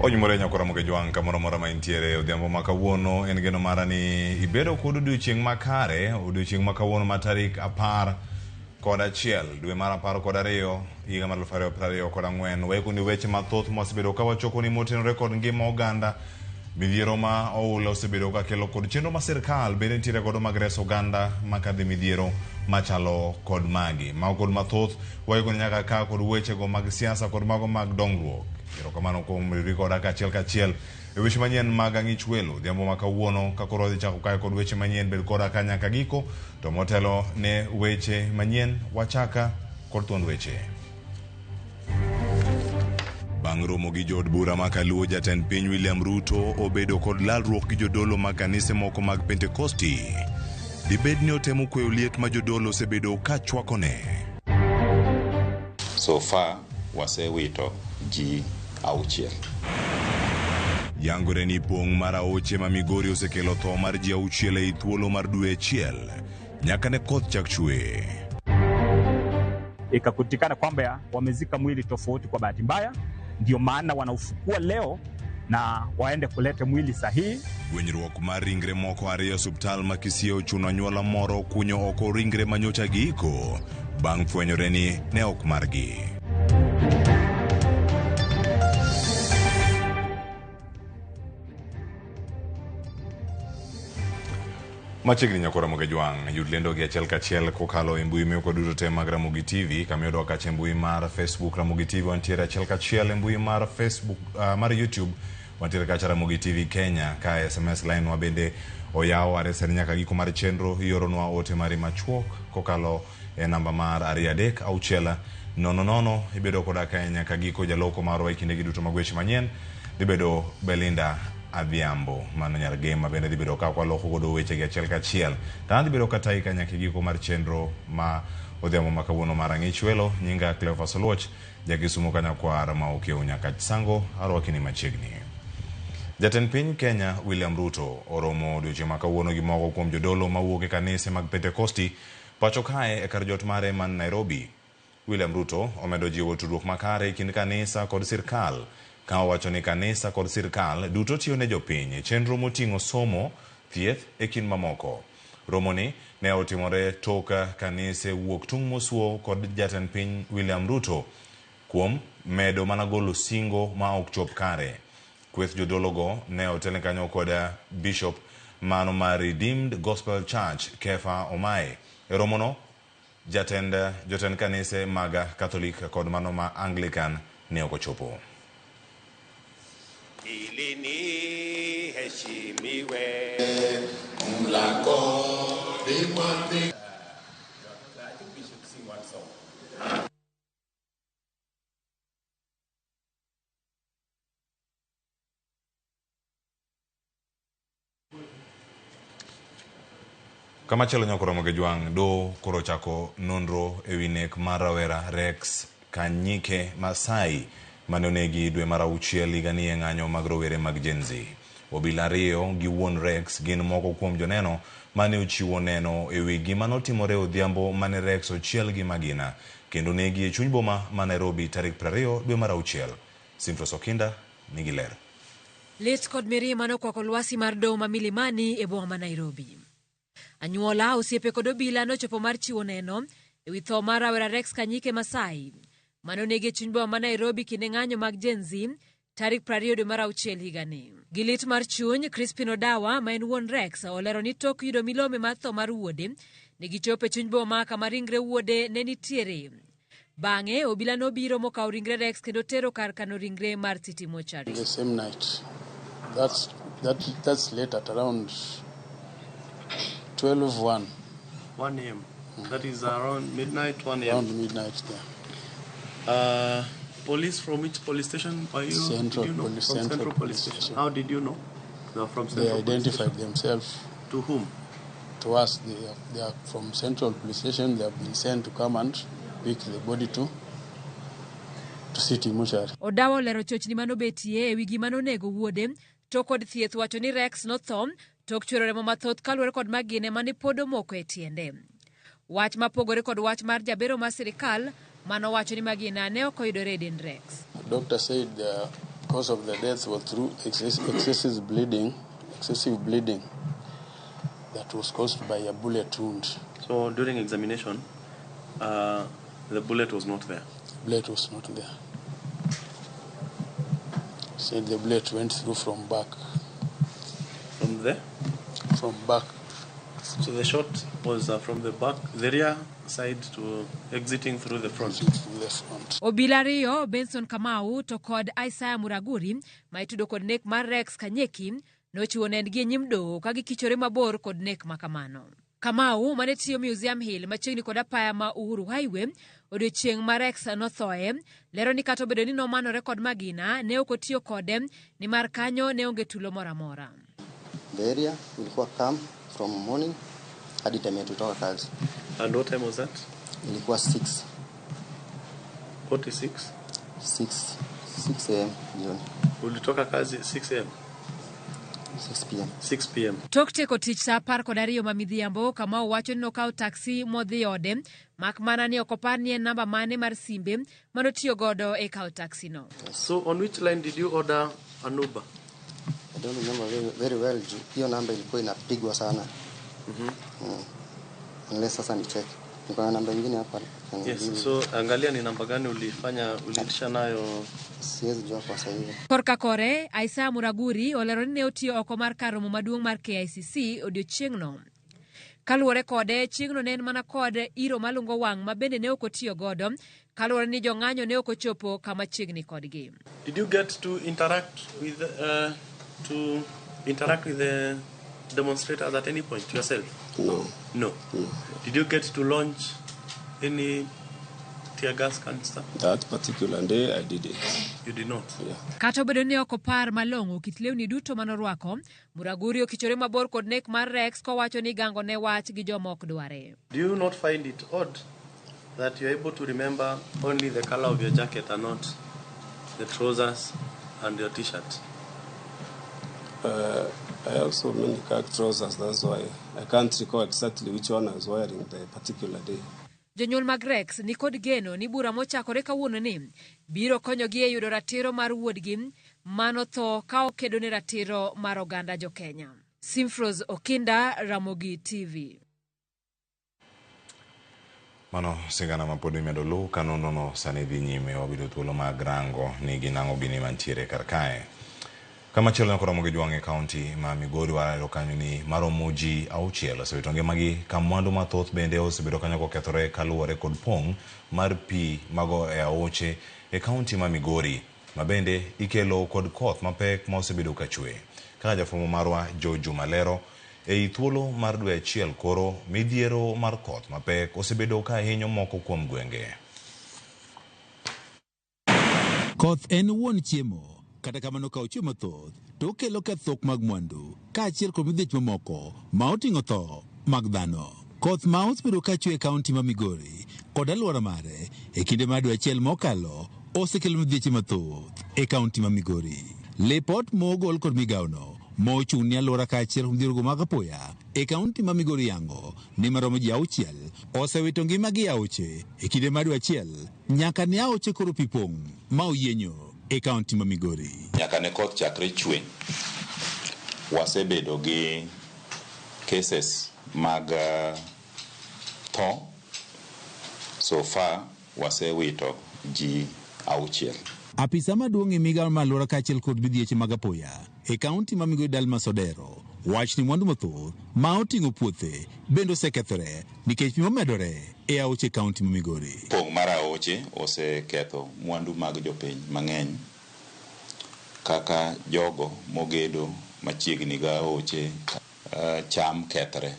Onyumore nyakora Mogejwang' kamoro amora ma intiere odhiambo ma kawuono en geno mara ni ibedo kod odiochieng' makare odiochieng' ma kawuono ma tarik 11 dwe mar 12 higa mar 2024. Waikoni weche mathoth mwasebedo ka wachokoni motenore kod ngima oganda midhiero ma oula osebedo ka kelo kod chenro ma sirkal bende nitiere godo mag reso oganda makadhe midhiero machalo kod magi. Mago kod mathoth waikoni nyaka ka kod wechego mag siasa kod mago mag dongruok. Erokamano kuom riwri koda kachiel kachiel e weche manyien mag Ang'ich Welo odhiambo ma kawuono ka koro wadhi chako kae kod weche manyien bed koda ka nyaka giko to motelo ne weche manyien wachaka kod thuond weche. Bang' romo gi jood bura ma Kaluo, jatend piny William Ruto obedo kod lalruok gi jodolo mag kanise moko mag Pentekosti. Dibed ni otemo kweyo liet ma jodolo osebedo ka chwakone. So far wasewito ji auchiel. Yangore ni pong' mar aoche ma Migori osekelo tho mar ji auchiel ei thuolo mar dwe achiel nyaka ne koth chak chwe. Ikakutikana kwamba wamezika mwili tofauti kwa bahati mbaya, ndio maana wanaufukua leo na waende kulete mwili sahihi. Gwenyruok mar ringre moko ariyo e osiptal ma Kisii ochuno anyuola moro kunyo oko ringre manyocha giiko bang' fwenyore ni ne ok margi. Machiegni nyakora Ramogi Jwang', yud lendo gi achiel kachiel kokalo e mbui mekwa duto te mag Ramogi TV, kama iyudowa kacha e mbui mar Facebook Ramogi TV, wantiere achiel kachiel e mbui mar Facebook mar YouTube wantiere kacha Ramogi TV Kenya, ka SMS line wa bende oyaw are sani nyaka giko mar chenro, ioronwa ote mari machuok kokalo e namba mar 2 3 6 0 0. Ibedo koda kae nyaka giko. Jaloko marwa e kindegi duto mag weche manyien dhi bedo Belinda Adhiambo, mano nyar Gema, bende dhi bedo ka waloko godo weche gi achiel kachiel. To an dhi bedo katayi ka nyaka e giko mar chenro ma odhiambo ma kawuono mar Ang'ich Welo. Nyinga Cleophas Oluoch, Jakisumo ka nyakwar ma okiewo nyaka Sango, arwakini machiegni. Jatend piny Kenya William Ruto oromo odiochieng' ma kawuono gi moko kuom jodolo mawuok e kanise mag Pentekosti pacho kae e kar jot mare man Nairobi. William Ruto omedo jiwo tudruok makare e kind kanisa kod sirkal ka owacho ni kanisa kod sirkal duto tiyo ne jopiny e chenro moting'o somo, thieth e kind mamoko. Romoni ne otimore tok kanise wuok tung' mosuo kod jatend piny William Ruto kuom medo mana golo singo ma ok chop kare. Kweth jodologo ne otelne kanyo kod Bishop mano mar Redeemed Gospel Church Kefa Omae. E romono, jatend jotend kanise mag Catholic kod mano ma Anglican ne ok ochopo. Ili niheshimiwe. I think we should sing one song. Kamachielo nyakoromo gi Jwang' do koro chako nonro ewi nek mar rawera Rex Kanyike Masai mane onegi dwe mar auchiel higani e ng'anyo mag rowere mag Gen Z. Obila ariyo gi wuon Rex gin moko kuom joneno mane ochiwo neno ewi gima notimore odhiambo mane Rex ochiel gi magina kendo negi e chuny boma ma Nairobi tarik 20 dwe mar auchiel. Simfros Okinda nigi ler. Lit kod mirima nokwako lwasi mar doho ma Milimani e boma ma Nairobi. Anyuola, osiepe kod obila nochopo mar chiwo neno ewi tho mar rawera Rex Kanyike Masai mane onegi e chuny boma ma Nairobi kinde ng'anyo mag Gen Z tarik 20 dwe mar auchiel higani. Gi lit mar chuny, Crispin Odawa ma en wuon Rex olero ni tok yudo milome mar tho mar wuode, ne gichopo e chuny boma kama ringre wuode ne nitiere. Bang'e, obila nobiro mokawo ringre Rex kendo tero kar kano ringre mar City Mortuary. The same night. That's late at around 12:01. 1 a.m. That is around midnight, 1 a.m. Around midnight there. Police from which police station are you? Central Did you know? Police, From Central Central Police Police Station. Station. How did you know? They are from They Central Police identified Station. themselves. To whom? To us. They are from Central Police Station. They have been sent to come and pick the body to City Mortuary. Odawa olero chochni manobetie ewi gima nonego wuode to kod thieth wacho ni Rex notho tok chwero remo mathoth kaluwore kod magine mane pod omoko e tiende. Wach mapogore kod wach mar jabero mar sirikal manowacho ni magina ne ok oyudore e dend Rex. The doctor said there The cause of the death was through excessive bleeding that was caused by a bullet wound. So during examination, the bullet was not there. Bullet was not there. Said the bullet went through from back. From there? From back. So the shot was from the back, the rear side to exiting through the front. Through the front. Obila ariyo Benson Kamau to kod Isaiah Muraguri ma itudo kod nek mar Rex Kanyeki nochiwo nendgi e nyim doho ka gikichore mabor kod nek ma kamano. Kamau mane tiyo Museum Hill machiegni kod apaya ma Uhuru Highway odiochieng' ma Rex nothoe lero ni kata obedo ni nomanore kod magina ne ok otiyo kode nimar kanyo ne onge tulo moro amora. The area ilikuwa calm from morning hadi time yetu kutoka kazi. And what time was that? Ilikuwa 6. 46? 6 a.m. jioni. Ulitoka kazi 6 a.m.? 6 p.m. 6 p.m. Tok tieko tich sa 12 ma midhiambo, Kamau wacho ni nokawo taksi modhi ode, mak mana ni ok opar ni en namba mane mar simbe manotiyo godo e kawo taksi no. So on which line did you order an Uber? I don't remember very, very well juu hiyo namba ilikuwa inapigwa sana. Unless sasa ni check. Niko na namba ingine hapa. Yes, so angalia ni namba gani ulifanya uliitisha nayo. Siwezi jua kwa sasa hivi. Korka kore, Isaiah Muraguri olero ni ne otiyo oko mar kar romo maduong' mar KICC odiochieng'no. Kaluwore kode, chieng'no ne en mana kod iro malungo wang' ma bende ne ok otiyo godo, kaluwore ni jong'anyo ne ok ochopo kama chiegni kodgi. Did you get to interact with the demonstrators at any point yourself? No. No. Did you get to launch any tear gas canister? That particular day, I did it. You did not. Yeah. Kata obedo ni ok opar malong'o kit lewni duto manorwako, Muraguri okichore mabor kod nek mar Rex kowacho ni gango ne wach gi joma ok dware. Do you not find it odd that you're able to remember only the color of your jacket and not the trousers and your t-shirt? I have so many khaki trousers, that's why I can't recall exactly which one I was wearing the particular day. Jonyuol mag Rex ni kod geno ni bura mochakore kawuono ni biro konyogi e yudo ratiro mar wuodgi manotho ka okedo ne ratiro mar oganda jokenya. Simfros Okinda, Ramogi TV. Mano sigana ma pod imedo luw ka nonrono sani dhi nyime wabiro thuolo mag rango ni ginang'o gini mantiere kar kae. Kamachielo nyaka Ramogi Jwang' e kaunti ma Migori wayudo kanyo ni maromo ji 6 osewito ngimagi ka mwandu mathoth bende osebedo kanyo kokethore kaluwore kod pong' mar pi mago e aoche e kaunti ma Migori ma bende ikelo kod koth mapek ma osebedo ka chwe. Kaka jafwambo marwa Joe Juma lero, ei thuolo mar dwe achiel koro midhiero mar koth mapek osebedo ka hinyo moko kuom gwenge. Koth en wuon chiemo, kata kamano ka ochwe mathoth to okelo kethruok mag mwandu kaachiel kod midhiech mamoko ma oting'o tho mag dhano. Koth ma osebedo ka chwe e kaunti ma Migori kod alwora mare e kinde mar dwe achiel mokalo osekelo midhieche mathoth e kaunti ma Migori. Lipot mogol kod migawono mochung' ne alwora kaachiel kod midhiergo mag apoya e kaunti ma Migori yango ni maromo ji 6 osewito ngimagi e aoche e kinde mar dwe achiel nyaka ne aoche koro pi pong' ma oyienyo e kaunti ma Migori. Nyaka ne koth chakre chwe, wasebedo gi cases mag tho. So far wasewito ji 6. Apisa maduong' e migawo mar alwora kaachiel kod midhieche mag apoya e kaunti ma Migori Dalmas Odero wach ni mwandu mathoth ma oting'o puothe bende osekethore nikech pi momedore e aoche kaunti ma Migori. Pong' mar aoche oseketho mwandu mag jopiny mang'eny kaka jogo mogedo machiegni gi aoche, cham kethre,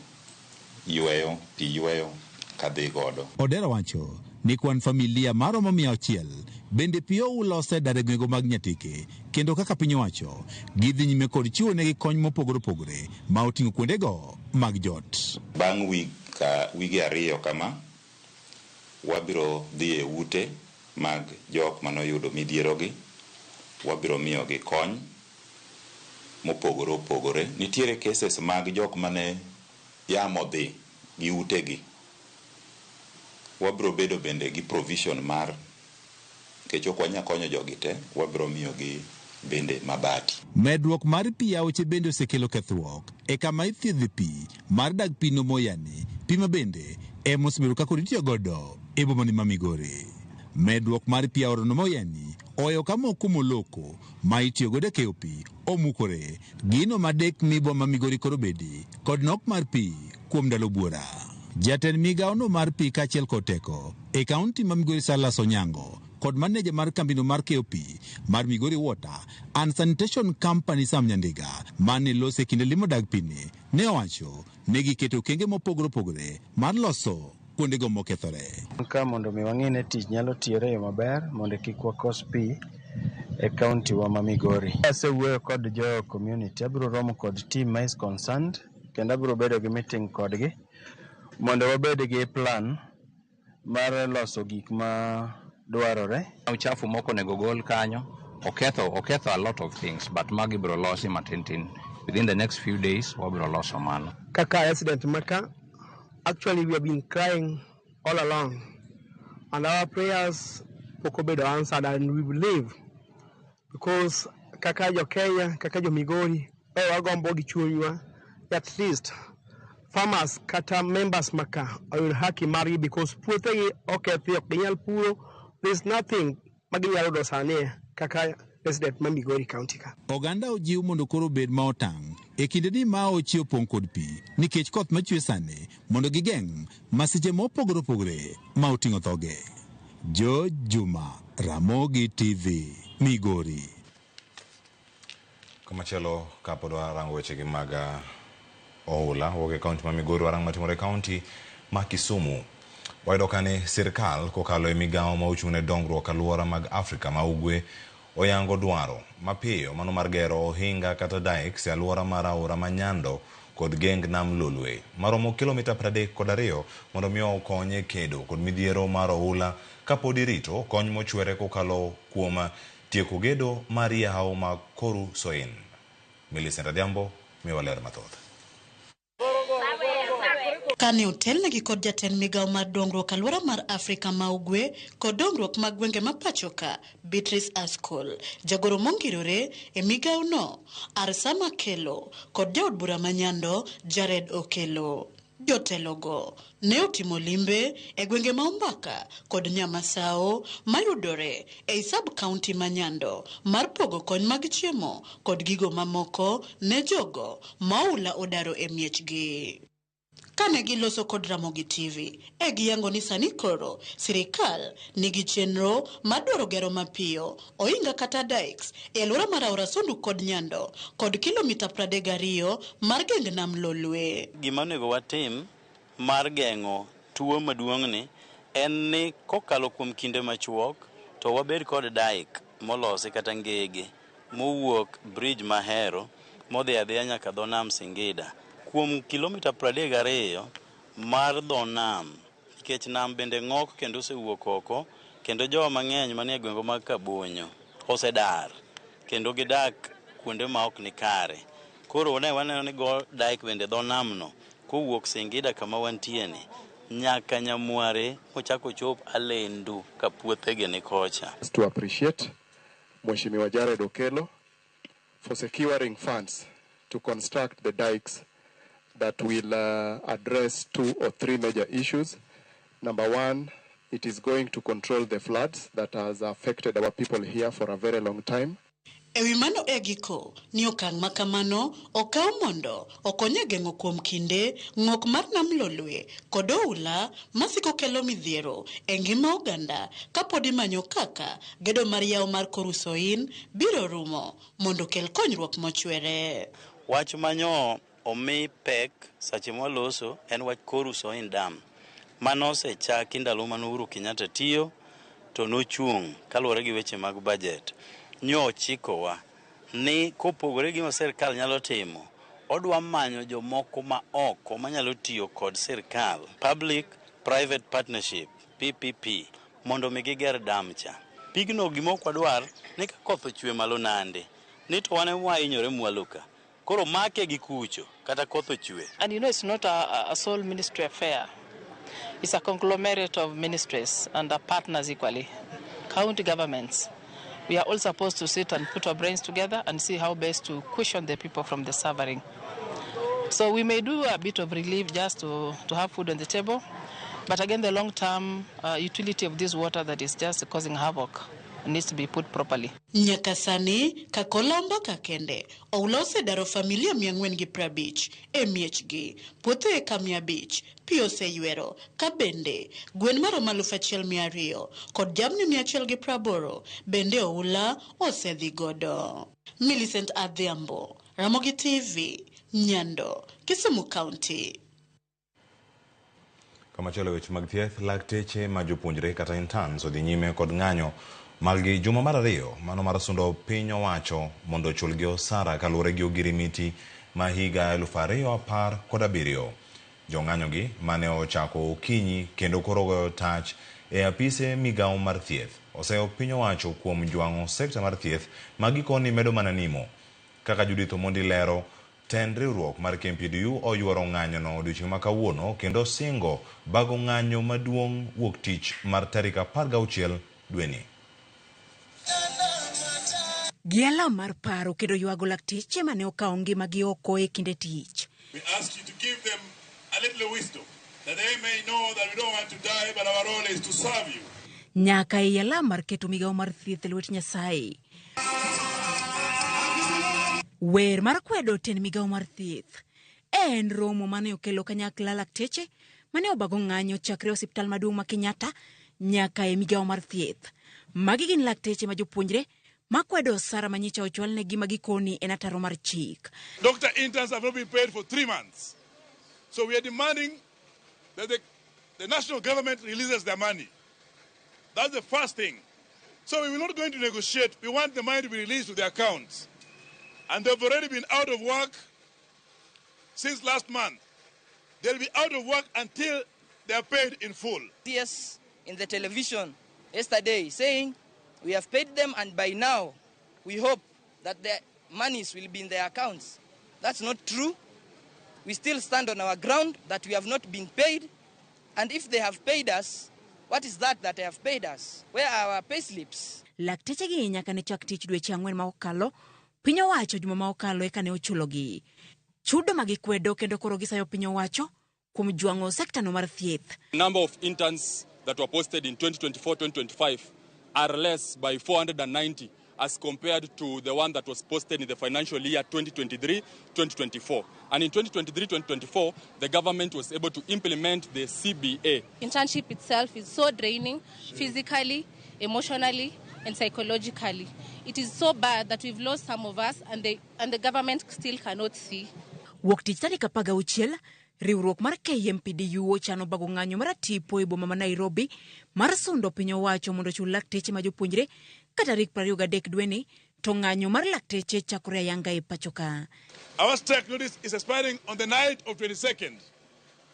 yweyo, pi yweyo kadhi godo. Odero wacho ni kwan familia maromo 100 bende pi oula osedar e gwenge mag Nyatike kendo kaka piny owacho gidhi nyime kod chiwo negi kony mopogore opogore ma oting'o kuondego mag jot. Bang' wige 2 kama, wabiro dhi e ute mag jok manoyudo midhierogi, wabiro miyogi kony mopogore opogore. Nitiere cases mag jok mane yamo dhi gi utegi. Wabiro bedo bende gi provision mar, nikech ok wanyal konyo jogi te, wabiro miyogi bende mabati. Medruok mar pi aoche bende osekelo kethruok e kama ithiedhe pi mar dag pino Moyani, pi ma bende ema osebedo ka koro itiyo godo e bomani ma Migori. Medruok mar pi aorano Moyani oweyo ka moko moloko ma itiyo godo e keyo pi omukore, gino madek mi boma ma Migori koro bedi kod nok mar pi kuom ndalo buora. Jatend migawono mar pi kaachiel kod teko e kaunti ma Migori Salas Onyango kod maneja mar kambino mar keyo pi mar Migori Water and Sanitation Company Sam Nyandiga mane lose kinde limo dag pini ne owacho ne giketo okenge mopogore opogore mar loso kuondego mokethore. Ka mondo mi wang'i ni tich nyalo tiyore e yo maber mondo kik wakos pi e kaunti wa ma Migori. Asewuoyo kod jo community, abiro romo kod team ma is concerned kendo abiro bedo gi meeting kodgi mondo wabed gi plan mar loso gik ma dwarore. Uchafu moko onego gol kanyo, oketho a lot of things, but magi biro losi matin tin. Within the next few days wabiro loso mano. Kaka resident maka, actually we have been crying all along and our prayers pok obedo answered, and we believe because kaka jo Kenya, kaka jo Migori, wagombo gi chunywa at least farmers kata members maka oyud haki margi because puothegi okethi, ok ginyal puro, there is nothing maginyalo yudo sani kaka resident ma Migori County ka. Oganda ojiw mondo koro obed ma otang' e kindeni ma aoche opong' kod pi nikech koth machwe sani mondo gigeng' masiche mopogore opogore ma oting'o thoge. George Juma, Ramogi TV, Migori. Kamachielo kapod warango wechegi mag oula wuok e kaunti ma Migori warang matimore e kaunti ma Kisumu. Wayudo ka ni sirkal kokalo e migawo ma ochung' ne dongruok alwora mag Afrika ma Ugwe oyango dwaro mapiyo mano mar gero ohinga kata dikes e alwora mar aora ma Nyando kod geng nam Lolwe maromo kilomita 32 mondo mi okony e kedo kod midhiero mar oula kapod irito kony mochwere kokalo kuom tieko gedo mar yawo ma Koru Soin. Millicent Adhiambo miwa ler mathoth. Kane otelnegi kod jatend migawo mar dongruok alwora mar Afrika ma Ugwe kod dongruok mag gwenge ma pachoka Beatrice Askol, jagoro mongirore e migawo no Arsama Kelo kod jaod bura ma Nyando Jared Okelo. Jotelogo ne otimo limbe e gwenge ma Ombaka kod Nyamasao mayudore ei sub county ma Nyando mar pogo kony mag chiemo kod gigo mamoko ne jogo ma oula odaro e miechgi. Kane giloso kod Ramogi TV, e giyango ni sani koro sirikal nigi chenro mar dwaro gero mapiyo ohinga kata dikes e alwora mar aora Sondu kod Nyando kod kilomita 32 mar geng nam Lolwe. Gima onego watim mar geng'o tuo maduong'ni en ni kokalo kuom kinde machuok to wabed kod dike molosi kata ngege mowuok bridge Mahero modhi adhiya nyaka dho nam Singida kuom kilomita 32 mar dho nam, nikech nam bende ng'ok kendo osewuok oko kendo jowa mang'eny manie gwenge mag Kabonyo osedar kendo gidak kuonde ma ok ni kare. Koro ne waneno ni go dike bende dho namno kowuok Singida kama wantie ni nyaka Nyamware mochako chop Alendu ka puothegi ni kocha. To appreciate Mheshimiwa Jared Okello for securing funds to construct the dikes that will address 2 or 3 major issues. Number one, it is going to control the floods that has affected our people here for a very long time. Ewi mano e giko ni okang' ma kamano okaw mondo okony e geng'o kuom kinde ng'ok mar nam Lolwe kod oula masiko kelo midhiero e ngima oganda kapod imanyo kaka gedo mar yawo mar Koru Soin biro rumo mondo okel konyruok mochwere. Wach manyo omi pek sache mwaloso en wach Koru Soin Dam mano osechaki ndalo mane Uhuru Kenyatta tiyo to nochung' kaluwore gi weche mag budget. Nyo ochikowa ni kopogore gi ma sirkal nyalo timo, odwa manyo jomoko ma oko manyalo tiyo kod sirkal, public private partnership PPP, mondo mi giger dam cha. Pigno gima ok wadwar ni ka koth ochwe malo nande ni to wan ema wahinyore mwalo ka. Koro make gi kucho kata koth ochwe. And you know, it's not a sole ministry affair. It's a conglomerate of ministries and partners equally, county governments. We are all supposed to sit and put our brains together and see how best to cushion the people from the suffering. So we may do a bit of relief just to have food on the table, but again, the long-term utility of this water that is just causing havoc needs to be put properly. Nyaka sani kakolombo kakende oula osedaro familia 450 e miechgi, puothe eka 500, pi oseywero ka bende gwen maromo 1200 kod jamni 180 bende oula osedhi godo. Millicent Adhiambo, Ramogi TV, Nyando, Kisumu County. Kamachielo weche mag thieth, lakteche ma jopuonjre kata interns odhi nyime kod ng'anyo maggi juma mar ariyo mano mar sundo piny owacho mondo ochulgi osara kaluwore gi ogirimiti ma higa 2017. Jong'anyogi mane ochako okinyi kendo koro goyo tach e apise migawo mar thieth oseyo piny owacho kuom jwang'o sekta mar thieth ma gikoni medo mana nimo. Kaka Judith Omondi lero, tend riwruok mar KMPDU oyuoro ng'anyono odiochieng' ma kawuono kendo singo bago ng'anyo maduong' wuok tich mar tarik 16 dweni. Gi alam mar paro kendo ywago lakteche mane okawo ngimagi oko e kinde tich. We ask you to give them a little wisdom that they may know that we don't want to die, but our role is to serve you. Nyaka ei alam mar keto migawo mar thieth e lwet Nyasaye. Wer mar kwedo tend migawo mar thieth en romo mane okelo kanyakla lakteche mane obago ng'anyo chakre osiptal maduong' ma Kenyatta nyaka e migawo mar thieth. Magi gin lakteche ma jopuonjre makwedo osara manyicha ochwalnegi ma gikoni en ataro mar chik. Doctor interns have not been paid for 3 months. So we are demanding that the national government releases their money. That's the first thing. So we are not going to negotiate. We want the money to be released to their accounts. And they've already been out of work since last month. They'll be out of work until they are paid in full. Yes, in the television yesterday saying we have paid them and by now we hope that their monies will be in their accounts. That's not true. We still stand on our ground that we have not been paid. And if they have paid us, what is that they have paid us? Where are our pay slips? Lakteche gi nyaka ne chak tich dweche 4 ma okalo, piny owacho juma ma okalo eka ne ochulogi. Chudo ma gikwedo kendo koro gisayo piny owacho kuom jwang'o sekta no mar thieth. Number of interns that were posted in 2024-2025 are less by 490 as compared to the one that was posted in the financial year 2023-2024. And in 2023-2024, the government was able to implement the CBA. Internship itself is so draining physically, emotionally, and psychologically. It is so bad that we've lost some of us and the government still cannot see. Wuok tich tarik 16, riwruok mar KMPDU ochano bago ng'anyo mar tipo e boma ma Nairobi mar sundo piny owacho mondo ochul lakteche ma jopuonjre ka tarik 23 dweni to ng'anyo mar lakteche chakore ayanga e pacho ka. Our strike notice is expiring on the night of 22nd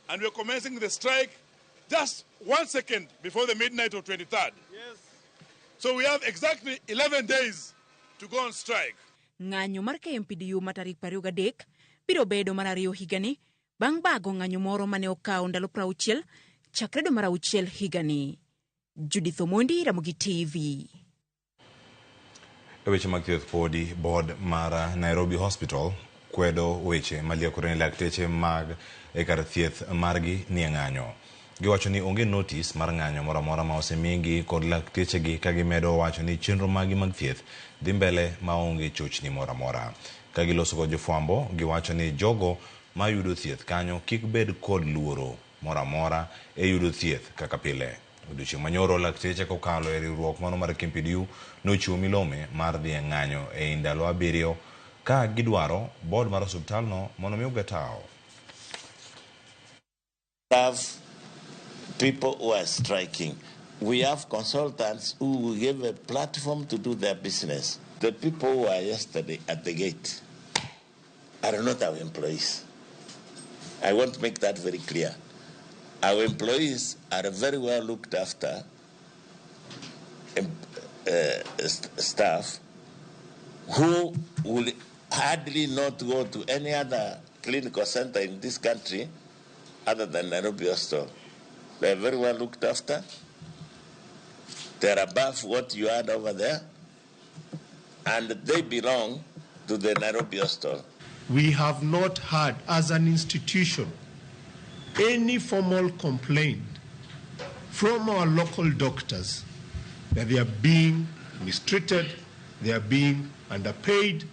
and we are commencing the strike just 1 second before the midnight of 23rd. Yes. So we have exactly 11 days to go on strike. Ng'anyo mar KMPDU ma tarik 23 biro bedo mar ariyo higani bang' bago ng'anyo moro mane okawo ndalo 60 chakre dwe mar 6 higani. Judith Omondi, Ramogi TV. E weche mag thieth podi, board mar Nairobi Hospital kwedo weche maliekore ni lakteche mag e kar thieth margi nie ng'anyo. Giwacho ni onge notis mar ng'anyo moro amora ma osemigi kod laktechegi ka gimedo wacho ni chenro maggi mag thieth dhi mbele maonge chochni moro amora. Ka giloso kod jofwambo, giwacho ni jogo ma yudo thieth kanyo kik bed kod luoro moro amora e yudo thieth kaka pile. Odiochieng' manyoro lakteche kokalo e riwruok mano mar KMPDU nochiwo milome mar dhi e ng'anyo e ndalo 7 ka gidwaro board mar osiptalno mondo mi ogatao. Have people who are striking. We have consultants who will give a platform to do their business. The people who were yesterday at the gate are not our employees. I want to make that very clear. Our employees are very well looked after staff who will hardly not go to any other clinical center in this country other than Nairobi Hospital. They are very well looked after. They are above what you had over there. And they belong to the Nairobi Hospital. We have not had, as an institution, any formal complaint from our local doctors that they are being mistreated, they are being underpaid,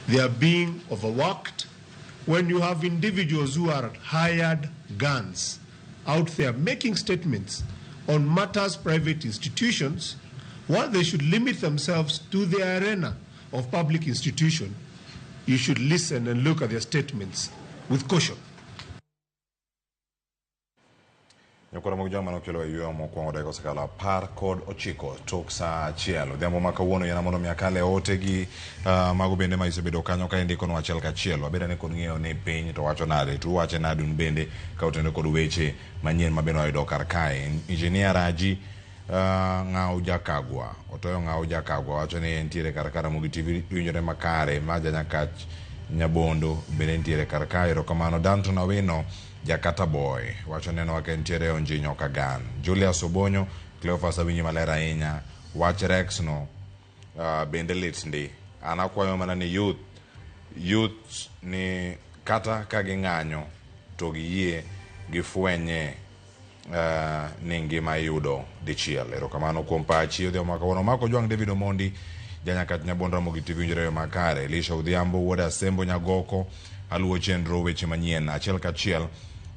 they are being overworked. When you have individuals who are hired guns out there making statements on matters private institutions, while they should limit themselves to the arena of public institution, you should listen and look at their statements with caution. Nyakora mag joma nokelo e yweyo mokwongo dakika osekalo 19 tok saa 1 odhiambo ma kawuono yiena mondo mi akal e ote gi mago bende ma isebedo kanyo ka indikonwa achiel kachiel. Wabed ane kod ng'eyo ni piny to wacho nade, to uwache nade un bende ka utenore kod weche manyien ma bende wayudo kar kae. Engineer Raji Ng'au Jakagwa, Otoyo Ng'au Jakagwa wacho ni entiere kar ka Ramogi TV winjore makare ma janyakach Nyabondo bende nitiere kar kae. Erokamano. Danton Awino Jakata Boy wacho neno ka entiere Onjinyo Kagan. Julius Obonyo, Cleophas awinji maler ahinya. Wach Rex no bende lit ndi. An akwayo mana ni youth ni kata ka ging'anyo to giyie gifwenye ni ngima iyudo dichiel. Erokamano kuom pachi odhiambo ma kawuono. Mako Jwang' David Omondi janyakach Nyabondo Ramogi TV winjore yo makare. Elisha Odhiambo wuod Asembo Nyagoko aluwo chenro weche manyien achiel kachiel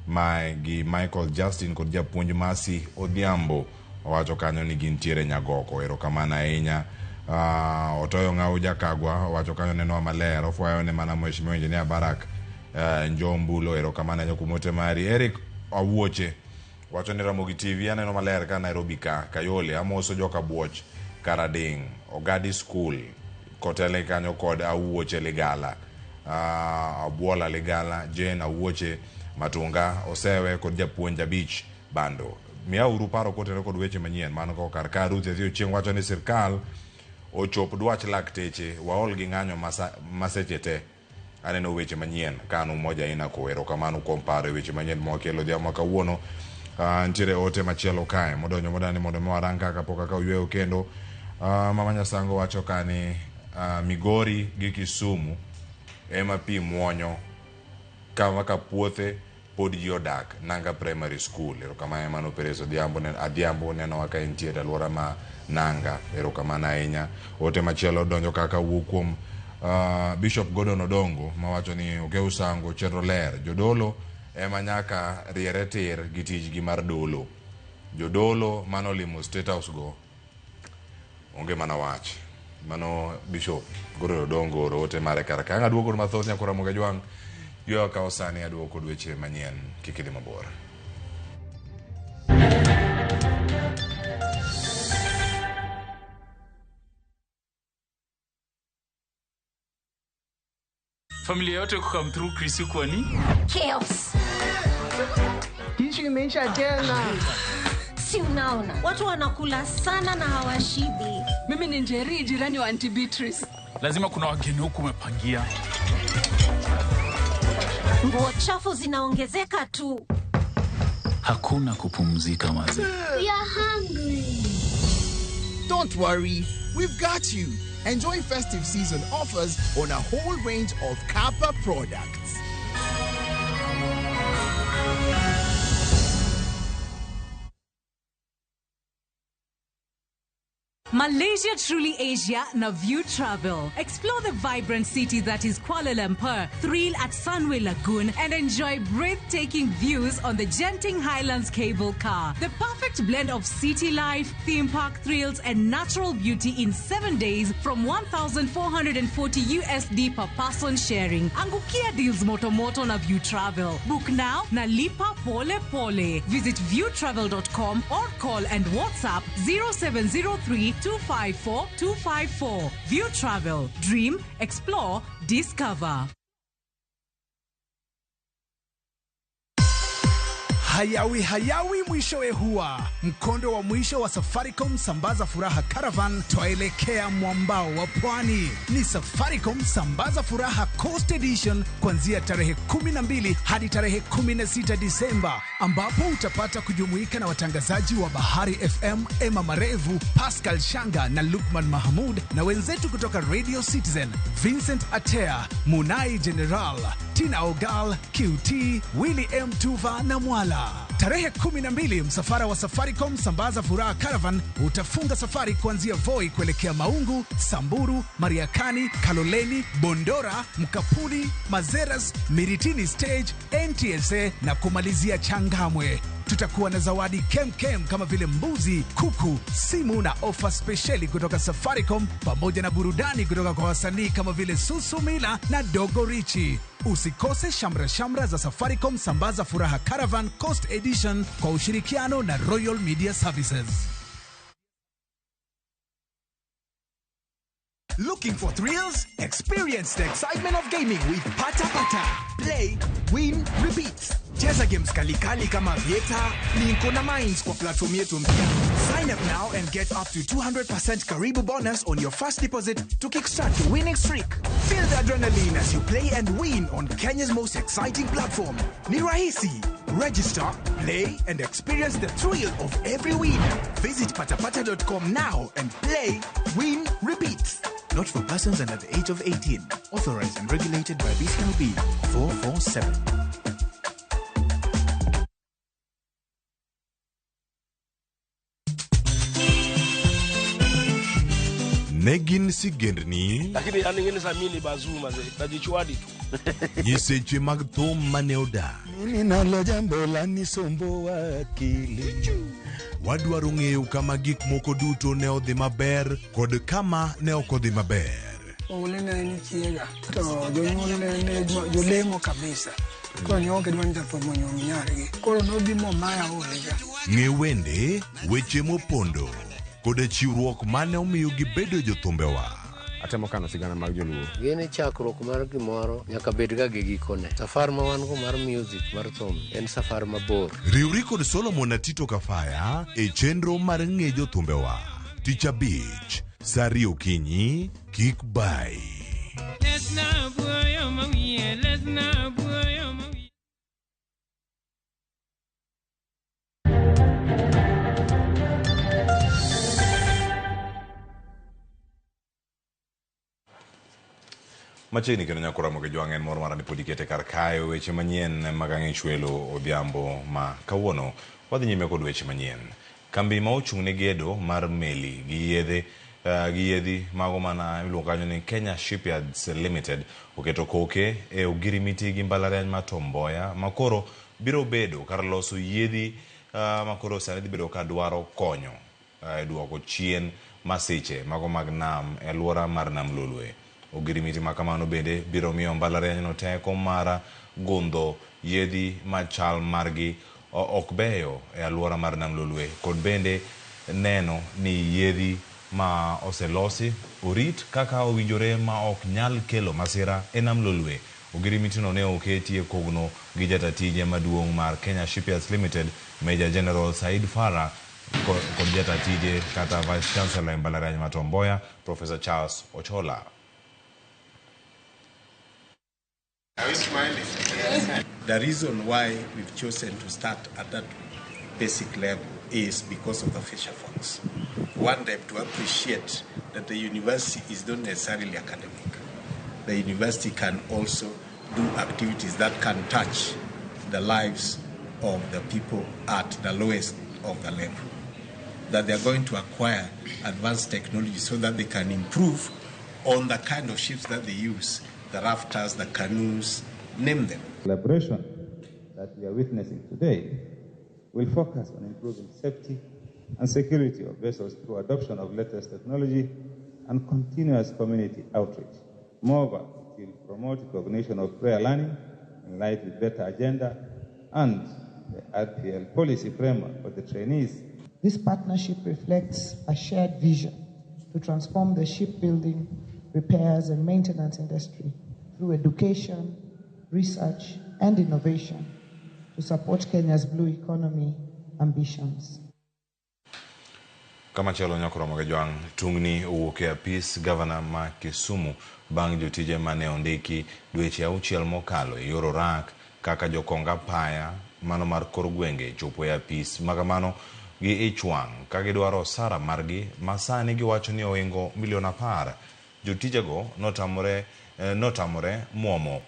ma gi Michael Justin kod japuonj Masi Odhiambo owacho kanyo ni gintiere Nyagoko. Erokamano ahinya. Otoyo Ng'au Jakagwa owacho kanyo nenowa maler, ofwayo ne mana Mheshimiwa Engineer Barak Njombulo. Erokamano ahinya kuom ote mari. Eric Awuoche wacho ni Ramogi TV aneno maler ka Nairobi ka Kayole amoso joka Buoch Karading Ogadi School kotele kanyo kod Awuoche Ligala, Abuola Ligala, Jane Awuoche Matunga Osewe kod japuonj abich Bando. Miyauru paro kotenore kod weche manyien mano kaka kar ka. Ruth Athio Chieng' wacho ni sirkal ochop dwach lakteche, waol gi ng'anyo maseche te. Aneno weche manyien ka an Umoja Ina ko. Erokamano kuom paro e weche manyien mwakelo odhiambo ma kawuono. Nitiere ote machielo kae modonjo modani mondo mi warang kaka pok akaw yweyo kendo. Mama Nyasango wacho ka ni Migori gi Kisumu ema pi muonyo kama ka puothe pod ji odak Nanga Primary School. Erokamano mano Perez Odhiambo Adhiambo nenowa ka entie e alwora ma Nanga. Erokamano ahinya. Ote machielo donjo kaka wuok kuom Bishop Gordon Odongo mawacho ni Okew Sango chenro ler, jodolo ema nyaka riere tir gi tijgi mar dolo. Jodolo manolimo State House go onge mana wach. Mano Bishop Gordon Odongo oro ote mare kar ka. Ang' aduogo kod mathoth nyakora Ramogi Ajwang'. Yweyo akawo sani aduogo kod weche manyien. Kik idhi mabor. Familia yote kukam through Chris kwani Chaos. Issue imeisha tena. Si unaona watu wanakula sana na hawashibi. Mimi ni Njeri, jirani wa Auntie Beatrice. Lazima kuna wageni huku umepangia. Nguo chafu zinaongezeka tu. Hakuna kupumzika maze. We are hungry. Don't worry, we've got you. Enjoy festive season offers on a whole range of Kappa products. Malaysia Truly Asia na View Travel. Explore the vibrant city that is Kuala Lumpur, thrill at Sunway Lagoon, and enjoy breathtaking views on the Genting Highlands cable car. The perfect blend of city life, theme park thrills, and natural beauty in 7 days from 1,440 USD per person sharing. Angukia deals moto moto na View Travel. Book now na lipa pole pole. Visit viewtravel.com or call and WhatsApp 0703 254 254. View Travel. Dream, explore, discover. Hayawi hayawi mwishowe huwa mkondo wa mwisho wa Safaricom Sambaza Furaha Caravan twaelekea mwambao wa pwani. Ni Safaricom Sambaza Furaha Coast Edition kuanzia tarehe 12 hadi tarehe 16 Disemba, ambapo utapata kujumuika na watangazaji wa Bahari FM Emma Marevu, Pascal Shanga na Lukman Mahmud na wenzetu kutoka Radio Citizen Vincent Atea, Munai General, Tina Ogal, QT, Willy M Tuva na Mwala. Tarehe 12 msafara wa Safaricom Sambaza Furaha Caravan utafunga safari kuanzia Voi kuelekea Maungu, Samburu, Mariakani, Kaloleni, Bondora, Mkapuni, Mazeras, Miritini Stage, NTSA na kumalizia Changamwe. Tutakuwa na zawadi kemkem kama vile mbuzi, kuku, simu na ofa spesheli kutoka Safaricom pamoja na burudani kutoka kwa wasanii kama vile Susu Mila na Dogo Richi. Usikose shamra shamra za Safaricom Sambaza Furaha Caravan Coast Edition kwa ushirikiano na Royal Media Services. Looking for thrills? Experience the excitement of gaming with Pata Pata. Play, win, repeat. Cheza games kalikali kama Vieta, Linko na Mines kwa platform yetu mpya. Sign up now and get up to 200% Karibu bonus on your first deposit to kickstart your winning streak. Feel the adrenaline as you play and win on Kenya's most exciting platform. Ni rahisi. Register, play, and experience the thrill of every win. Visit patapata.com now and play, win, repeat. Not for persons under the age of 18. Authorized and regulated by BCLB 447. Ne gin sigendni Lakini yani ngine za mimi bazuma ze najichwadi tu. Nyiseche mag thum mane odak. Mimi nalo jambo la nisomboa akili. Wadwaro ng'eyo kama gik moko duto ne odhi maber kod kama ne ok odhi maber. Oule ne en chiega to jonyuol ne jolemo kabisa. Koro ne onge dwani japo monyuom nyargi. Koro nobi momaya oule ga. Ng'e wende, weche mopondo kod chiwruok mane omiyo gibedo jothumbewa. Atemo kano sigana mag joluo. Gene chakruok mar gimoro nyaka bed ga gi gikone. Safar ma wan go mar music mar thum en safar mabor. Riwri kod Solomon na Tito Kafaya e chenro mar ng'e jothumbewa. Tich abich, saa ariyo okinyi, kik bai. Machiegni kendo nyako Ramogi Jwang' en mor mara ni pod ikete kar kae weche manyien mag Ang'ech Welo odhiambo ma kawuono. Wadhi nyime kod weche manyien. Kambi ma ochung' ne gedo mar meli gi yedhe gi yedhi mago mana iluongo kanyo ni Kenya Shipyards Limited oketo koke e ogirimiti gi mbalariany ma Tom Mboya ma koro biro bedo kar loso yiedhi ma koro sani dhi bedo ka dwaro konyo e duoko chien masiche mago mag nam e alwora mar Nam Lolwe. Ogirimiti ma kamano bende biro miyo mbalarianyno teko mar gundho yiedhi machal margi ok beyo e alwora mar Nam Lolwe kod bende neno ni yiedhi ma oselosi orit kaka owinjore ma ok nyal kelo masira e Nam Lolwe. Ogirimiti-no ne oketi e kogno gi jata tije maduong' mar Kenya Shipyards Limited Major General Said Farah kod jata tije kata Vice Chancellor e mbalariany ma Tom Mboya Professor Charles Ochola. Are we smiling? The reason why we've chosen to start at that basic level is because of the fisher folks. We want them to appreciate that the university is not necessarily academic. The university can also do activities that can touch the lives of the people at the lowest of the level. That they are going to acquire advanced technology so that they can improve on the kind of ships that they use, the rafters, the canoes, name them. Collaboration that we are witnessing today will focus on improving safety and security of vessels through adoption of latest technology and continuous community outreach. Moreover, it will promote recognition of prayer learning in light with better agenda and the RPL policy framework for the trainees. This partnership reflects a shared vision to transform the shipbuilding, repairs and maintenance industry through education, research and innovation, to support Kenya's blue economy ambitions. Kamachielo nyakoromo gi jwang' tungni owuok e apis gavana ma Kisumu bang' jotije mane ondiki dweche 6 mokalo e yor orak kaka jokong apaya mano mar kor gwenge chopo e apis makamano gi ich wang' ka gidwaro osara margi ma sani giwacho ni ohingo milion 10. Jotijego notamore muomo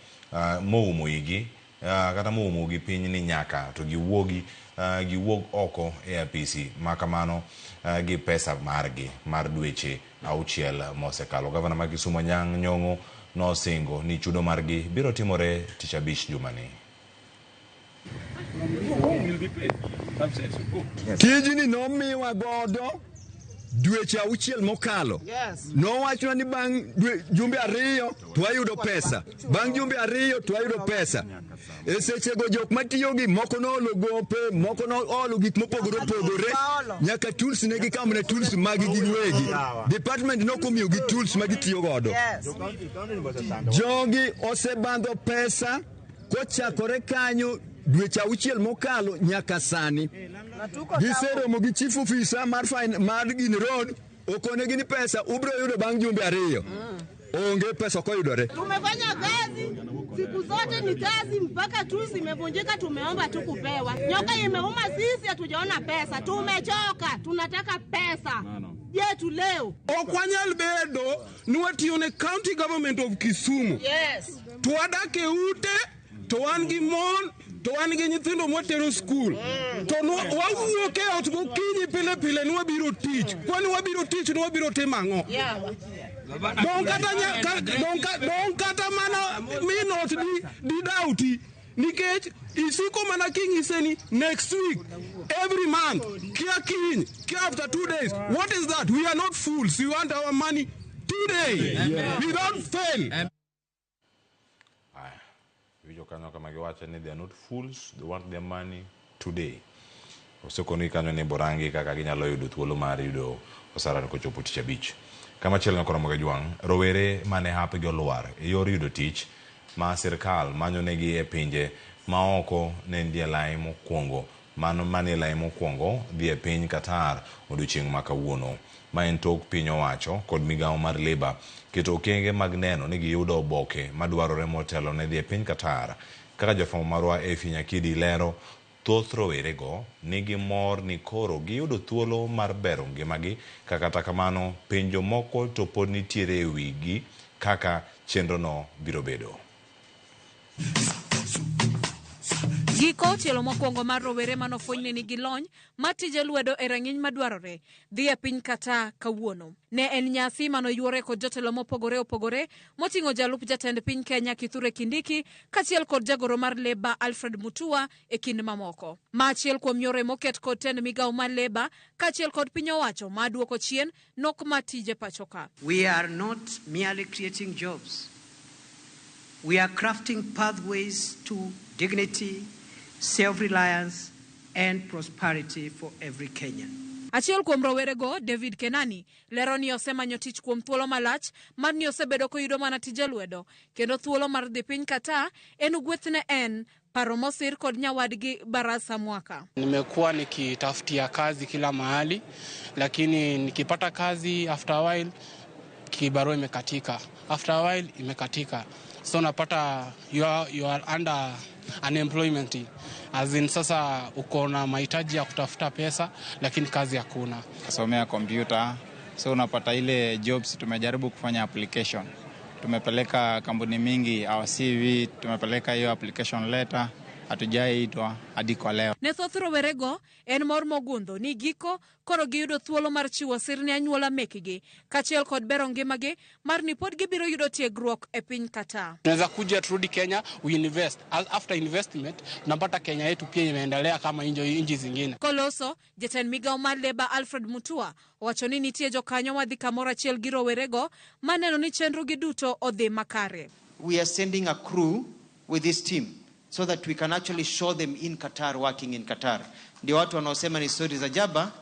moumo igi kata moumo gi piny ni nyaka to giwuog oko e apisi makamano gi pesa margi mar dweche 6 mosekalo. Gavana ma Kisumu Anyang' Nyong'o nosingo ni chudo margi biro timore tich abich jumani. Tijni nomiwa godo dweche 6 mokalo. Nowachna ni bang' jumbe 2 to wayudo pesa. Bang' jumbe 2 to wayudo pesa. E sechego jok matiyo gi moko noolo gope, moko noolo gik mopogore opogore. Nyaka tools ne gikawo mana tools mag gi giwegi. Department nokomiyo gi tools ma gitiyo godo. Jogi osebandho pesa kochakore kanyo dweche 6 mokalo nyaka sani. Giseromo gi chief officer mar gini road, okonegi ni pesa ubiro yudo bang' jumbe 2. Onge pesa ok oyudore. Tumefanya kazi siku zote, ni kazi mpaka tu zimevunjika, tumeomba tu kupewa. Nyoka imeuma sisi, hatujaona pesa, tumechoka, tunataka pesa yetu leo. Ok wanyal bedo ni watiyo ne county government of Kisumu. Yes. To wadak e ute, to wan gi mon, to wan gi nyithindo mwatero skul. To wawuok e ot gokinyi pile pile ni wabiro tich. Kwani wabiro tich ni wabiro timo ang'o? Dong kata mana minot di dauti nikech isiko mana king'ise ni next week, every month, kia kiny, kia after 2 days. What is that? We are not fools. We want our money today. Without fail. Winjo kanyo kama giwacho ni they are not fools, they want their money today. Osekoni kanyo ni borangi kaka ginyalo yudo thuolo mar yudo osara kochopo tich abich. Kamachielo nyakoromo gi jwang' rowere mane hapgi olwar e yor yudo tich ma sirkal manyo negi e pinje maoko ne nitie lai mokwongo mano mane lai mokwongo dhi e piny Qatar odiochieng' ma kawuono. Ma en tok piny owacho kod migawo mar Labour keto okenge mag neno ni giyudo oboke madwarore motelo ne dhi e piny Qatar. Kaka jafwambo marwa Effie Nyakidi lero, thoth rowerego nigi mor ni koro giyudo thuolo mar bero ngimagi, kata kamano penjo moko to pod nitiere e wigi kaka chenrono biro bedo. Giko tielo mokwongo mar rowere manofweny ni nigi lony mar tije lwedo e rang'iny madwarore dhi e piny Qatar kawuono. Ne en nyasi manoyuore kod jotelo mopogore opogore moting'o jalup jatend piny Kenya Kithure Kindiki kaachiel kod jagoro mar Labour Alfred Mutua e kind mamoko. Ma achiel kuom yore moket kod tend migawo mar Labour kaachiel kod piny owacho ma duoko chien nok mar tije pacho ka. We are not merely creating jobs. We are crafting pathways to dignity, self-reliance, and prosperity for every Kenyan. Achiel kuom rowerego, David Kenani, lero ni osemanyo tich kuom thuolo malach mar ni osebedo koyudo mana tije lwedo, kendo thuolo mar dhi piny Qatar en gweth ne en paro mosir kod nyawadgi Barasa Mwaka. Nimekuwa nikitafutia kazi kila mahali, lakini nikipata kazi after a while kibarua imekatika. After a while imekatika. So napata you are under unemployment. As in sasa uko na mahitaji ya kutafuta pesa lakini kazi hakuna. Somea kompyuta, so unapata ile jobs tumejaribu kufanya application. Tumepeleka kampuni mingi our CV, tumepeleka hiyo application letter, hatujaitwa hadi kwa leo. Ne thoth rowerego en mor mogundho ni giko koro giyudo thuolo mar chiwo sir ne anyuola mekgi kaachiel kod bero ngimagi mar ni pod gibiro yudo tiegruok e piny Qatar. Tunaweza kuja turudi Kenya, we invest. After investment tunapata Kenya yetu pia imeendelea kama nchi zingine. Koloso, jatend migawo mar Labour Alfred Mutua owacho ni nitie jokanyo madhi kamoro achiel gi rowerego maneno ni chenrogi duto odhi makare. We are sending a crew with this team so that we can actually show them in Qatar, working in Qatar. Ndio watu wanaosema ni stories za jaba,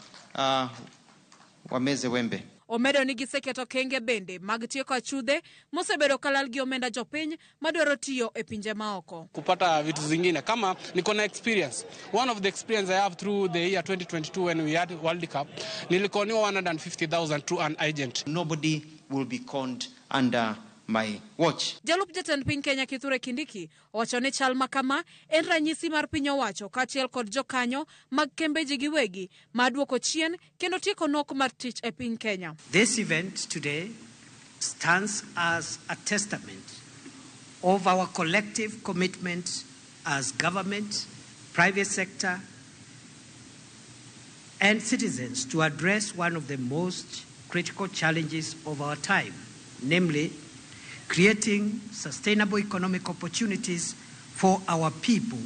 wameze wembe. Omedo ni giseketo okenge bende mag tieko achudhe mosebedo kalal gi omenda jopiny madwaro tiyo e pinje maoko. Kupata vitu zingine kama niko na experience. One of the experience I have through the year 2022 when we had World Cup, nilikoniwa 150,000 through an agent. Nobody will be conned under my watch. Jalup jatend piny Kenya Kithure Kindiki owacho ni chal ma kama en ranyisi mar piny owacho kaachiel kod jokanyo mag kembe ji giwegi ma duoko chien kendo tieko nok mar tich e piny Kenya. This event today stands as a testament of our collective commitment as government, private sector, and citizens to address one of the most critical challenges of our time, namely creating sustainable economic opportunities for our people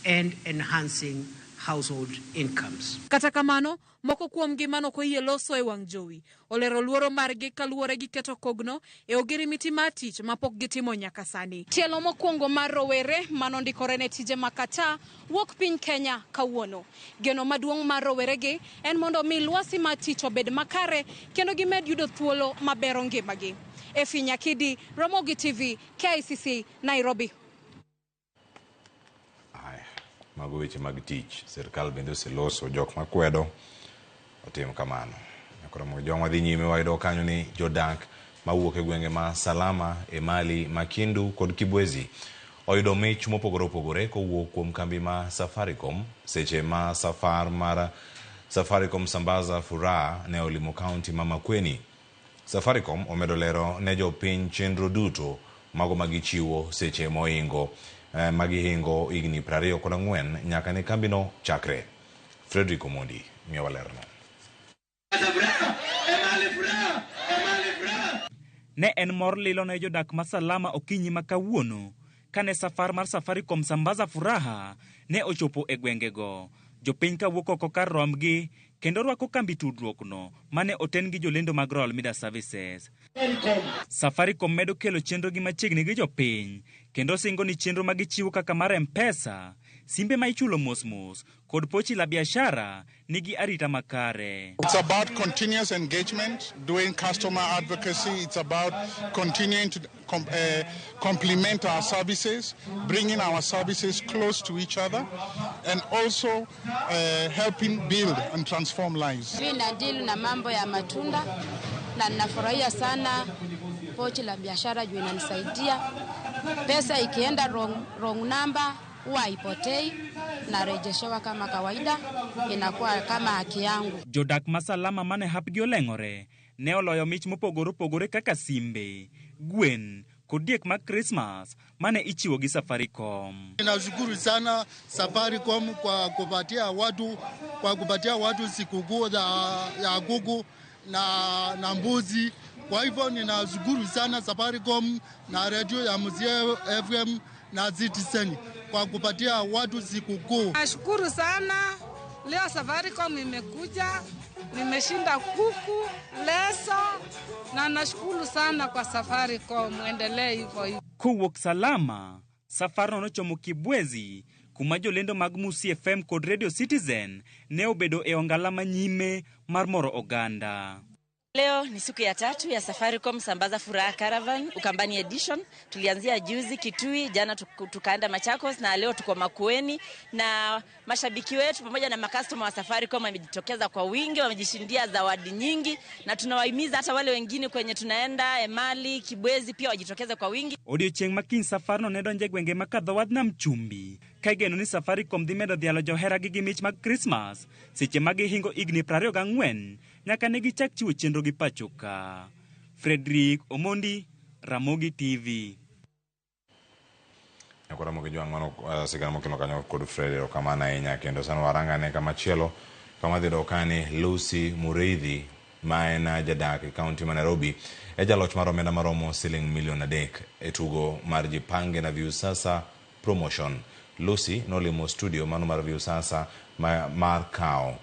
and enhancing household incomes. Kata kamano, moko kuomgi manok oyie loso e wang' jowi olero luoro margi kaluwore gi keto kogno e ogirimiti mar tich mapok gitimo nyaka sani. Tielo mokwongo mar rowere manondikore ne tije ma Qatar wuok piny Kenya kawuono. Geno maduong' mar roweregi en mondo mi lwasi mar tich obed makare kendo gimed yudo thuolo mabero ngimagi. Efi Nyakidi, Ramogi TV, KICC, Nairobi. Mago weche mag tich. Sirkal bende oseloso jok makwedo otim kamano. Koro jong'wa dhi nyime wayudo kanyo ni jodak mawuok e gwenge ma Salama, Emali, Makindu kod Kibwezi oyudo mich mopogore opogore kowuok kuom kambi ma Safaricom seche ma safar mar Safaricom Sambaza Furaha ne olimo kaunti ma Makueni. Safaricom omedo lero ne jopiny chenro duto mago magichiwo seche moingo magihingo higni 24 nyaka ne kambino chakre. Frederick Omondi miyowa lerno. Ne en mor lilo ne jodak ma Salama okinyi ma kawuono kane safar mar Safaricom Sambaza Furaha ne ochopo e gwengego. Jopiny kawuok oko kar rombgi kendo rwako kambi tudruokno mane oten gi jolendo mag Royal Media Services. Safaricom medo kelo chenro gi machiegni gi jopiny kendo singo ni chenro ma gichiwo kaka mar M-Pesa, simbe ma ichulo mos mos kod pochi la biashara nigi arita makare. It's about continuous engagement, doing customer advocacy. It's about continuing to complement our services, bringing our services close to each other, and also helping build and transform lives. Mimi na-deal na mambo ya matunda na ninafurahia sana pochi la biashara juu inanisaidia. Pesa ikienda wrong number huwa haipotei, narejeshewa kama kawaida, inakuwa kama haki yangu. Jodak ma Salama mane hapgi oleng'ore ne oloyo mich mopogore opogore kaka simbe, gwen kod diek mag Christmas mane ichiwo gi Safaricom. Ninashukuru sana Safaricom kwa kupatia watu sikukuu ya kuku na mbuzi. Kwa hivyo ninashukuru sana Safaricom na radio ya Mzee FM na Citizen kwa kupatia watu sikukuu. Nashukuru sana leo Safaricom imekuja, nimeshinda kuku, leso na nashukuru sana kwa Safaricom, muendelee hivyo hivyo. Kowuok Salama, safarno nochomo Kibwezi kuma jolendo mag Musi FM kod Radio Citizen ne obedo e ongala manyime mar moro oganda. Leo ni siku ya tatu ya Safaricom Sambaza Furaha Caravan Ukambani Edition. Tulianzia juzi Kitui, jana tukaenda Machakos na leo tuko Makueni, na mashabiki wetu pamoja na makastoma wa Safaricom wamejitokeza kwa wingi, wamejishindia zawadi nyingi, na tunawahimiza hata wale wengine kwenye tunaenda Emali, Kibwezi pia wajitokeze kwa wingi. Odiochieng' ma kiny safarno ne donjo e gwenge ma kadho wadh nam chumbi ka igeno ni Safaricom dhi medo dhialo joheragi gi mich mag Christmas seche ma gihingo higni 24 nyaka ne gichak chiwo chenro gi pacho ka. Frederick Omondi, Ramogi TV. Nyakwa Ramogi Jwang' mano sigana mokelo kanyo kod Fred, erokamano ahinya. Kendo sani warangane kamachielo kama dhi yudo ka ni Lucy Mureithi ma en jadak e kaunti ma Nairobi e jaloch mar omenda maromo siling milion 3 e tugo mar Jipange na Viusasa promotion. Lucy nolimo studio mano mar Viusasa mar kawo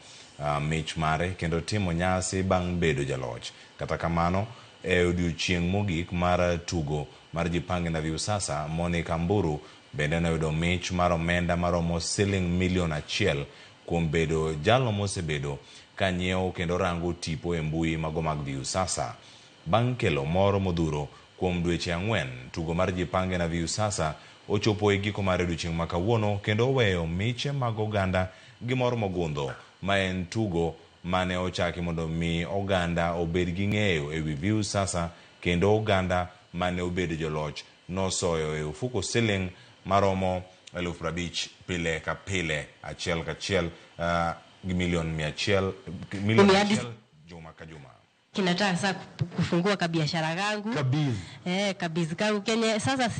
mich mare kendo timo nyasi bang' bedo jaloch. Kata kamano, e odiochieng' mogik mar tugo mar Jipange na Viusasa, Monica Mburu bende noyudo mich mar omenda maromo siling milion 1 kuom bedo jalo mosebedo ka nyiewo kendo rango tipo e mbui mago mag Viusasa. Bang' kelo mor modhuro kuom dweche ang'wen, tugo mar Jipange na Viusasa ochopo e giko mar odiochieng' ma kawuono kendo oweyo miche mag oganda gi mor mogundho ma en tugo mane ochaki mondo mi oganda obed gi ng'eyo ewi Viusasa kendo oganda mane obedo joloch nosoyo e ofuko siling maromo 50,000 pile ka pile achiel kachiel gi milion 100 milion 1 juma ka juma. Kinataka sasa kufungua kabiashara kangu. Kabiz. Kabiz kangu Kenya. Sasa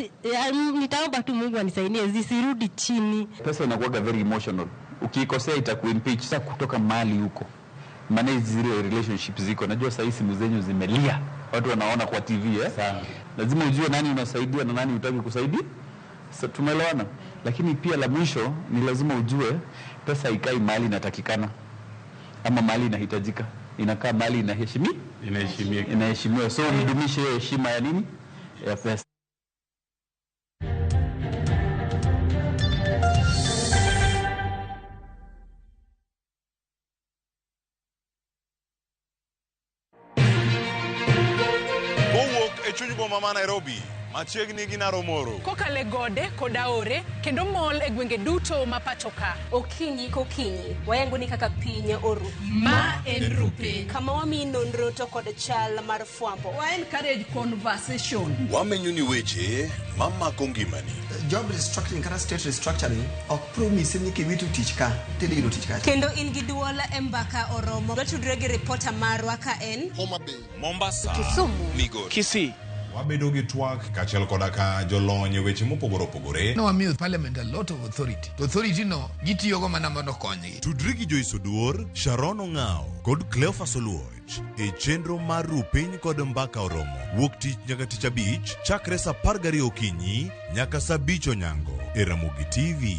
nitaomba tu Mungu anisaidie zisirudi chini. Pesa inakuwa very emotional. Ukiikosea itakuimpeach. Sasa kutoka mali huko. Manage zile relationships ziko. Najua sasa hizi simu zenyu zimelia. Watu wanaona kwa TV Sana. Lazima ujue nani unasaidia na nani hutaki kusaidia. Sasa tumeelewana. Lakini pia la mwisho ni lazima ujue pesa ikai mali inatakikana ama mali inahitajika. Inakaa mali inaheshimiwa. Inaheshimiwa. So mdumishe hiyo heshima ya nini? Ya pesa. Kowuok e chuny boma ma Nairobi, machiegni gi Naromoro. Kokale gode kod aore kendo mol e gwenge duto ma pacho ka. Okinyi kokinyi, wayango ni kaka piny oru. Ma en Rupe. Kama wamiyi nonro to kod chal mar fwambo. Wa encourage conversation. Wamenyo ni weche mamako ngimani. Job restructuring kata state restructuring ok promise ni kiwito tich ka tidhi yudo tich kacha. Kendo in gi duol e mbaka oromo. Watudre gi ripota marwa ka en Homa Bay, Mombasa, Kisumu, Migori, Kisii. Wabedo gi twak kaachiel koda ka jolony e weche mopogore opogore. Nowamiyo parliament a lot of authority. To authority no gitiyogo mana mondo okonygi. Tudri gi Joyce Oduor, Sharon Ong'ao kod Cleophas Oluoch e chenro mar Ru Piny kod Mbaka Oromo. Wuok tich nyaka tich abich chakre saa 12 okinyi nyaka saa 5 onyango e Ramogi TV.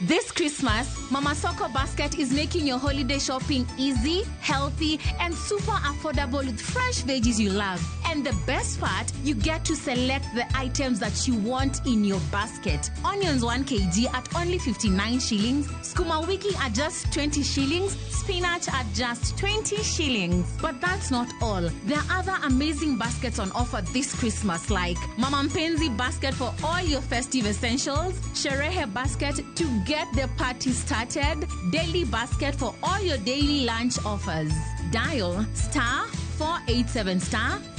This Christmas, Mama Soko Basket is making your holiday shopping easy, healthy, and super affordable with fresh veggies you love. And the best part, you get to select the items that you want in your basket. Onions 1 kg at only 59 shillings, skuma wiki at just 20 shillings, spinach at just 20 shillings. But that's not all. There are other amazing baskets on offer this Christmas, like Mama Mpenzi basket for all your festive essentials, Sherehe basket to get the party started, daily basket for all your daily lunch offers. Dial *487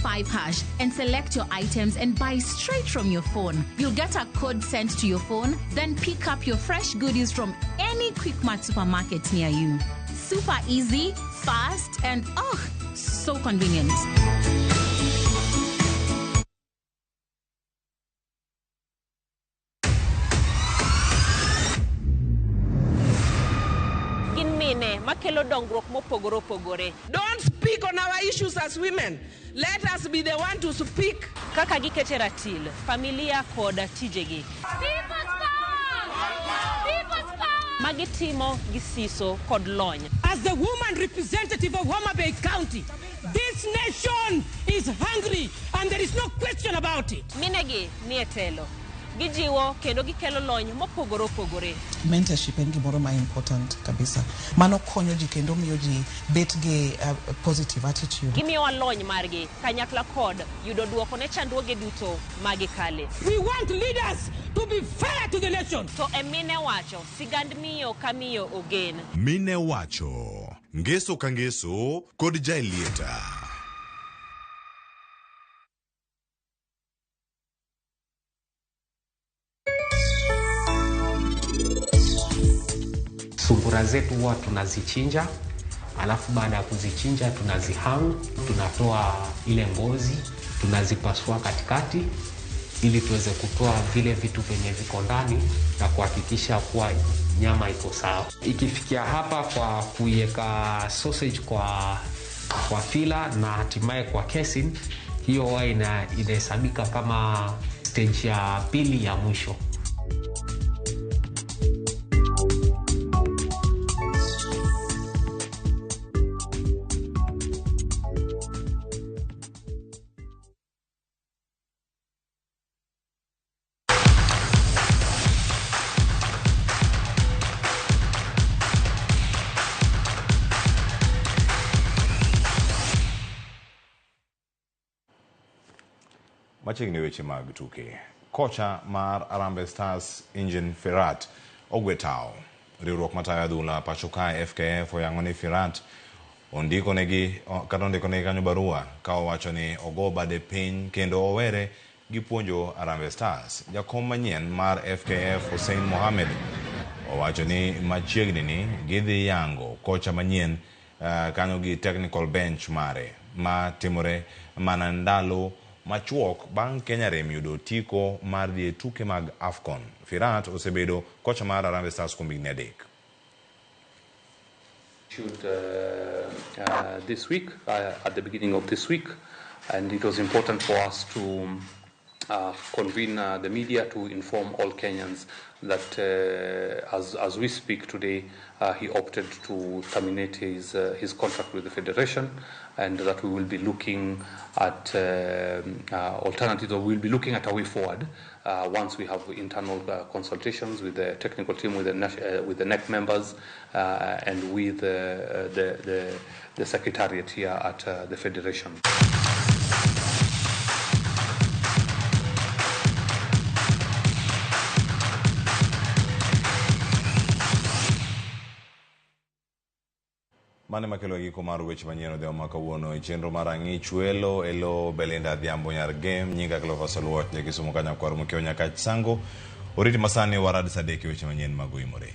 *5# and select your items and buy straight from your phone. You'll get a code sent to your phone, then pick up your fresh goodies from any Quickmart supermarket near you. Super easy, fast, and oh, so convenient. Makelo dongruok mopogore opogore. Don't speak on our issues as women. Let us be the one to speak. Kaka gikete ratil, familia kod tijegi. People's power! People's power! Magitimo gi siso kod lony. As the woman representative of Homa Bay County, this nation is hungry and there is no question about it. Minegi nie telo. Gijiwo kendo gikelo lony mopogore opogore. Mentorship en gimoro ma important kabisa. Mano konyo ji kendo miyo ji bet gi positive attitude. Gimiyowa lony margi kanyakla kod yudo duoko ne chandruoge duto magikale. We want leaders to be fair to the nation. To e mine wacho, sigand miyo ka miyo ogen. Mine wacho, ngeso ka ngeso kod Jaelieta. Sungura zetu huwa tunazichinja, alafu baada ya kuzichinja tunazihang, tunatoa ile ngozi, tunazipasua katikati ili tuweze kutoa vile vitu vyenye viko ndani na kuhakikisha kuwa nyama iko sawa. Ikifikia hapa kwa kuiweka sausage kwa fila na hatimaye kwa casing, hiyo huwa inahesabika kama stage ya pili ya mwisho. Machiegni weche mag tuke. Kocha mar Harambee Stars Engin Firat ogwe tao. Riwruok matayo adhula pacho kae FKF oyango ni Firat ondiko negi kata ondiko negi kanyo barua ka owacho ni ogo bade piny kendo owere gi puonjo Harambee Stars. Jakom manyien mar FKF Hussein Mohamed owacho ni machiegni ni gidhi yango kocha manyien kanyo gi technical bench mare ma timore mana ndalo machuok bang' Kenya rem yudo otiko mar dhi e tuke mag AFCON. Firat osebedo kocha mar Harambee Stars kuom higni 3. Issued this week, at the beginning of this week, and it was important for us to convene the media to inform all Kenyans that as we speak today, he opted to terminate his contract with the federation, and that we will be looking at alternatives, or we'll be looking at a way forward once we have internal consultations with the technical team, with the NEC members, and with the secretariat here at the federation. Mane makelo giko mar weche manyien odhiambo ma kawuono e chenro mar Ang'ich Welo elo Belinda Adhiambo nyar Gem nyinga Clover Oluoch ja Kisumu kanyakwar Mokeo Nyakach Sango oriti masani warad saa 3 weche manyien mag Oimore.